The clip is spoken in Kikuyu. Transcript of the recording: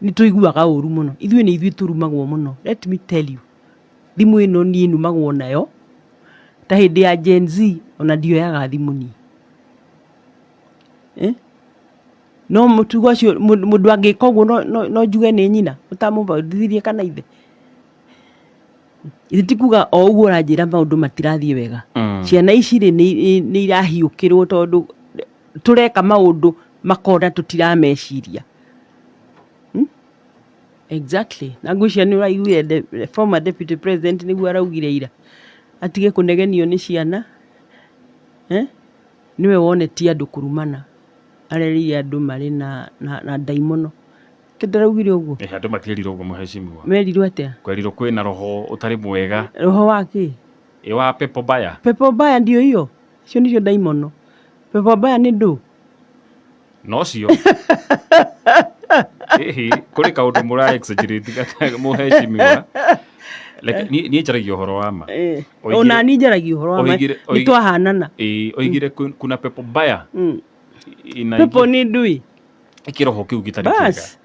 Nĩ tũiguaga ũru mũno. Ithuĩ nĩ ithuĩ tũrumagwo mũno. Let me tell you. Thimũ ĩno niĩ numagwo nayo ta hĩndĩ ya Gen Z ona ndioyaga thimũ niĩ. Eh? No mũtugo ũcio mũndũ angĩka ũguo no njuge nĩ nyina ũtamũbundithirie kana ithe. Ithe ti kuga o ũguo ũranjĩra maũndũ matirathiĩ wega. Ciana ici rĩ nĩ irahiũkĩrwo tondũ tũreka maũndũ makona tũtirameciria. Hmm? Exactly. Na ngwĩciria nĩ ũraiguire former deputy president nĩguo araugire ira atige kũnegenio nĩ ciana eh? Nĩwe wonetie andũ kũrumana arerire andũ marĩ na, na, na ndaimono. Kĩ ndaraugire ũguo? Eh, andũ matierirwo ũguo mũhecimiwa. Merirwo atĩa? Kwerirwo kwĩna roho ũtarĩ mwega. Roho wa kĩ? Ĩ wa pepo mbaya. Pepo mbaya ndio hiyo. Icio nĩcio ndaimono. Pepo mbaya nĩ ndũ? Nocio. Hihi kũrĩ kaũndũ mũra exaggerate mũhecimiwa. Reke niĩ niĩ njaragia ũhoro wa ma. Eh, Oigire- Ona niĩ njaragia ũhoro wa ma. oigire- Nĩ twahanana. Ĩĩ, oigire kuna pepo mbaya. Pepo Inaingia nĩ ndũĩ. kĩroho kĩu gĩtarĩ kĩega. Bas.